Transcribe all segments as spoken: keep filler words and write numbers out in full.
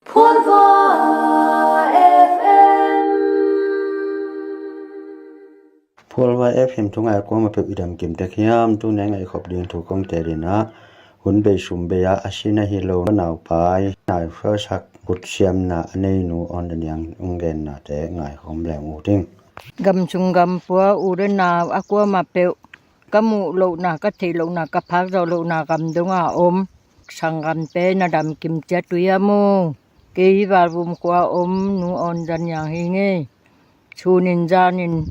Phualva F M. Phualva F M thu ngai a kuamah peuh i dam kim tek hiam? Tu nai ngaih khop ding thu kong te ding ah, hun bei sum bei ah a sin ahi lo naupai nai fo sak kut siamna a nei nu Awn Za Niang ung gennate ngai khawm leng uh ding. Gam sung gam pua u le nau a kuamah peuh ka muh lohna, ka theih lohna, ka phak zawh lohna gam dong a om sanggamte na dam kim ciat uh hiam uh? Kei hi Valvum khua om nu Awn Za Niang hi ngei. Sunin zanin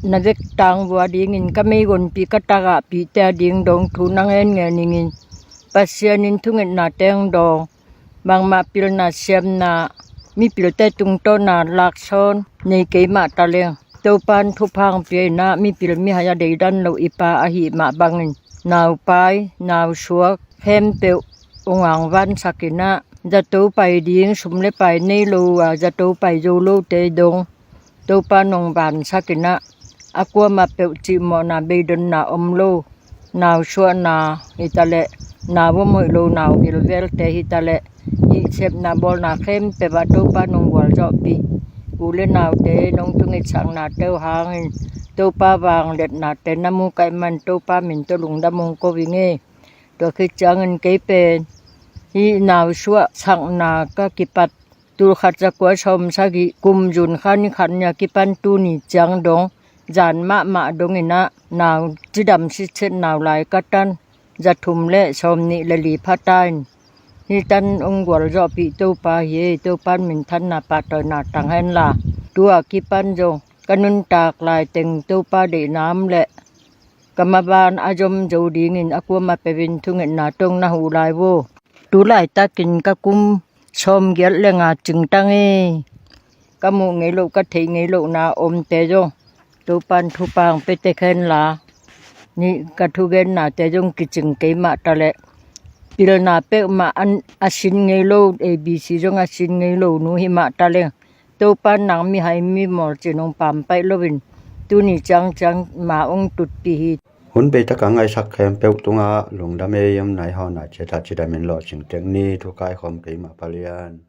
na vek tangvua dingin ka meigonpih ka tagahpihte a ding dong thu na ngenngen ningin Pasian in thungetna teng dawng, bangmah pilna siamna, mipilte tungtawna laksawn nei kei mah taleng, Topan thupha hong pia in ah, mipil mihai a deidan lo i Pa ahih mah bangin naupai nausuak khempeuh hong angvansak in ah, zato pai ding sum le pai nei lo uh a zato pai zo lote dong Topa nong vansak in ah, a kuamah peuh cihmawhna beidonna om lo, nausuahna hitaleh, nau om hoih lo nau vilvelte hitaleh, hih sepna bawlna khempeuh ah Topa nong gualzawhpih u le naute nong thungetsaknate uh hangin Topa vangliatnate na mu kaih man Topa min tawh lungdam hong ko hi ngei. Tua khit ciangin kei pen hih nausuah sakna ka kipat tulkhat zakua sawmsagih kum June kha ni khat ni a kipan tuni ciang dong zan mahmah dongin ah nau cidam sitset nau lai ka tan, zathum le sawmnih le li pha ta in. Hih tan hong gualzawhpih Topa hi ei, Topan minthanna pahtawina tang henla, tua kipan zong ka nuntak lai teng Topa deihna om leh ka maban a zom zo dingin a kuamah peuhin thungetna tawh na huh lai uh. Tu laitakin ka kum sawmgiat le nga cingtang ei. Ka muh ngei loh, ka theih ngei lohna omte zong Topan thupha hong pia tek henla, nih ka thugennate zong kicing kei mah taleh, pilna peuhmah a sin ngei lo, A B C zong a sin ngei lo nu hi mah taleng, Topan nang mihai mimawl cin hong pampaih loin tuni ciangciang ma hong tutpih hi. Hun beitaka ngaihsak khempeuh tungah lungdam ei. Om nai hawna ciatah cidamin lawhcing tek ni. Thu kaikhawm kei mah Palian.